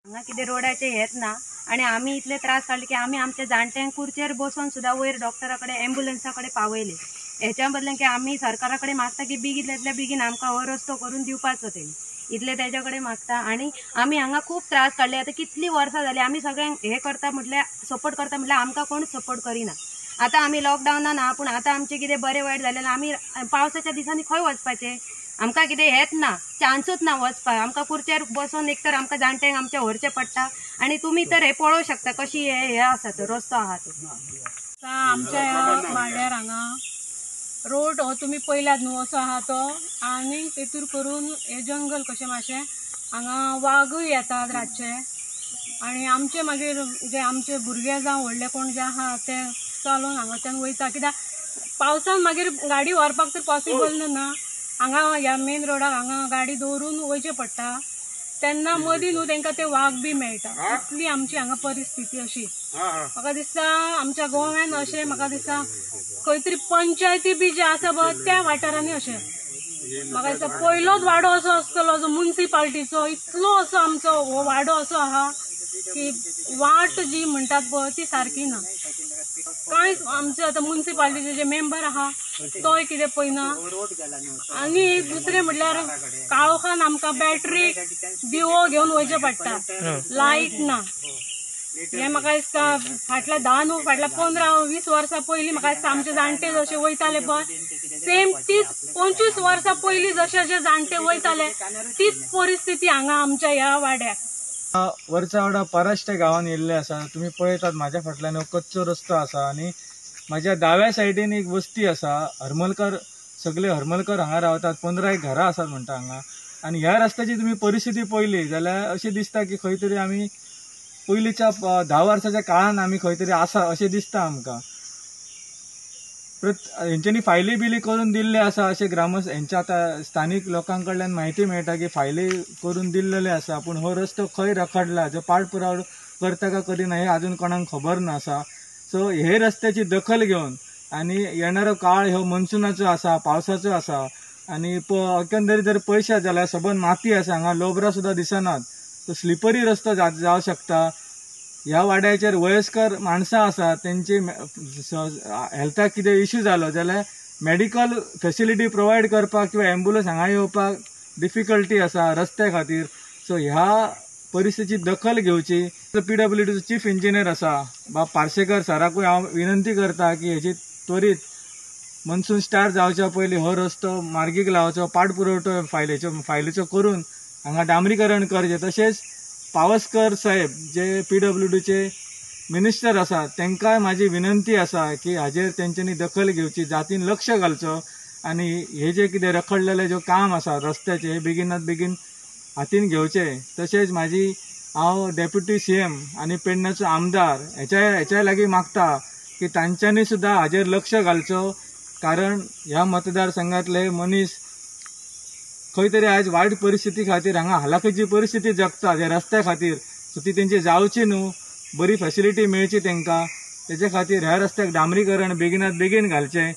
हांगा कितें रोडाचें हेंच ना आनी आमी इतले त्रास काडले की आमी आमच्या जाणट्यांक कुर्चेर बसोन सुद्दां वयर डॉक्टरा कडेन एम्बुलन्सा कडेन पावयले. हेच्या बदल्यान की आमी सरकारा कडेन मागता की बेगीन बेगीन आमकां हो रस्तो करून दिवपाचो तेणी, इतले तेज्या कडेन मागता. आनी आमी हांगा खूब त्रास काडले. आतां कितलीं वर्सां जालीं आमी सगळ्यांक हें करता म्हटल्यार सपोर्ट करता म्हटल्यार आमकां कोण सपोर्ट करिना. आतां आमी लॉकडावनान आहा, पूण आतां आमचें कितें बरें वायट जालें आमी पावसाच्या दिसांनी खंय वचपाचें? आमकां कितें हेंच ना, चान्सूच ना वचपाक. आमकां कुर्चेर बसोन एक तर आमकां जाणट्यांक आमच्या व्हरचें पडटा. आनी तुमी तर हें पळोवंक शकता कशी हे आसा तो रस्तो आहा तो. आमच्या ह्या वाड्यार हांगा रोड हो तुमी पयल्यात न्हू असो आहा तो, आनी तेतूर करून हे जंगल कशें मातशें हांगा वागूय येतात रातचे. आनी आमचे मागीर जे आमचे भुरगे जावं व्हडले कोण जे आहा ते चलोन हांगाच्यान वयता, कित्याक पावसान मागीर गाडी व्हरपाक तर पॉसिबल ना. हांगा ह्या मेन रोडाक हांगा गाडी दवरून वयचें पडटा, तेन्ना मदीं न्हू तेंकां ते वाग बी मेळटा. इतली आमची हांगा परिस्थिती अशी. म्हाका दिसता आमच्या गोव्यान अशें म्हाका दिसता खंय तरी पंचायती बी जे आसा पळय त्या वाठारांनी अशें म्हाका दिसता पयलोच वाडो असो आसतलो जो मुन्सिपाल्टीचो, इतलो असो आमचो हो वाडो असो आहा की वाट जी म्हणटात पळय ती सारकी ना. कांय आमचे आतां मुन्सिपाल्टीचे जे मेंबर आहा तोय कितें पळयना. आनी दुसरें म्हटल्यार काळोखान आमकां बॅटरी दिवो घेवन वयचें पडटा, लायट ना. हें म्हाका दिसता फाटल्या 10 न्हू फाटल्या 15-20 वर्सां पयलीं म्हाका दिसता आमचे जाणटे जशे वयताले पळय सेम तीच 25 वर्सां पयलीं जशे जे जाणटे वयताले तीच परिस्थिती हांगा आमच्या ह्या वाड्याक. वरचावाडा पराश्टे गांवान येयल्ले आसा. तुमी पळयतात म्हाज्या फाटल्यान कच्चो रस्तो आसा आनी म्हाज्या दाव्या सायडीन एक वस्ती आसा. हरमलकर, सगळे हरमलकर हांगा रावतात. 15 एक घरां आसात म्हणटा हांगा. आनी ह्या रस्त्याची तुमी परिस्थिती पळयली जाल्यार अशें दिसता की खंय तरी आमी पयलींच्या 10 वर्साच्या काळान आमी खंय तरी आसा अशें दिसता आमकां. हेंच्यांनी फायली बिली करून दिल्ले आसा अशें ग्रामस्थ हेंच्या आतां स्थानीक लोकां कडल्यान म्हायती मेळटा की फायली करून दिल्लेले आसा, पूण हो रस्तो खंय रखडला, जो पाठपुराव करता काय करिना हें आजून कोणाक खबर ना आसा. सो हे रस्त्याची दखल घेवन आनी येणारो काळ हो मनसुनाचो आसा, पावसाचो आसा आनी एकंदरीत जर पळयशात जाल्यार सबंद माती आसा, हांगा लोबरां सुद्दां दिसनात. सो स्लिपरी रस्तो जावं शकता. ह्या वाड्याचेर वयस्कर माणसां आसात, तेंची हेल्थाक कितें इश्यू जालो जाल्यार मेडिकल फेसिलिटी प्रोवायड करपाक किंवा एम्बुलन्स हांगा येवपाक डिफिकल्टी आसा रस्त्या खातीर. सो ह्या परिस्थितीची दखल घेवची. PWDचो चीफ इंजिनियर आसा बाब पार्सेकर सराकूय हांव विनंती करता की हेची त्वरीत मनसून स्टार्ट जावच्या पयलीं हो रस्तो मार्गीक लावचो, पाठपुरवठो फायलीचो करून हांगा डांबरीकरण करचें. तशेंच पावसकर साहेब जे PWDचे मिनिस्टर आसा तांकांय म्हाजी विनंती आसा की हाजेर तेंच्यांनी दखल घेवची, जातीन लक्ष घालचो आनी हे जे कितें रखडलेलें जो काम आसा रस्त्याचें हे बेगिनात बेगीन हातीन घेवचें. तशेंच म्हाजी हांव डेप्युटी CM आनी पेडण्याचो आमदार हेच्या लागीं मागता की तांच्यांनी सुद्दां हाजेर लक्ष घालचो, कारण ह्या मतदारसंघातले मनीस खंय तरी आयज वायट परिस्थिती खातीर हांगा हालाखीची परिस्थिती जगता ह्या रस्त्या खातीर. सो ती तेंची जावची न्हू, बरी फेसिलिटी मेळची तेंकां, तेजे खातीर ह्या रस्त्याक डांबरीकरण बेगिनात बेगीन घालचें.